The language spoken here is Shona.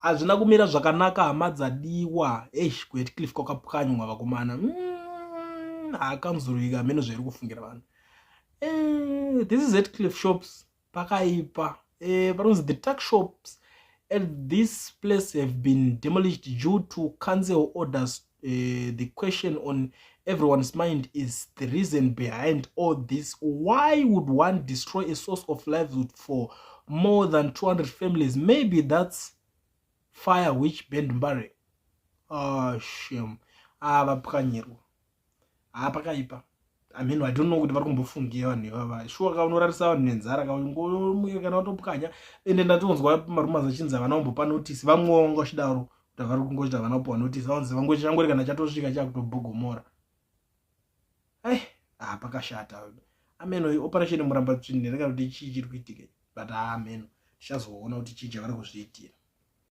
Hazvina kumira zvakanaka hama dzadiwa. Eish, kuHatcliffe kwakapwanywa vakomana. Hakanzurika hameno zvairi kufungira vanhu. This is Hatcliffe shops. Pakaipa. Panonzi the tuck shops at this place have been demolished due to council orders. The question on everyone's mind is the reason behind all this. Why would one destroy a source of livelihood for more than 200 families? Maybe that's fire which burned Mbare. Oh, shame. Ah, vapwanyirwa. Ah, pakaipa. I mean, I don't know kuti vari kumbofungira vanhu ivava. Shuwa ka unorarisa vanhu nenzara ka ungomuke kana watopwanya. Ende ndatonzwa marumas achinzi havana kumbopa notice. Vamwe vanga vachidaro kuti vari kungoti havana kupiwa notice. Vanzi vangori kana chatosvika chakutobhogomora. Ai, ah, pakashata. Ameno operation muramba tsvine kana kuti chii chiri kuitika. But ah, ameno tichazoona kuti chii chavari kuzviitira.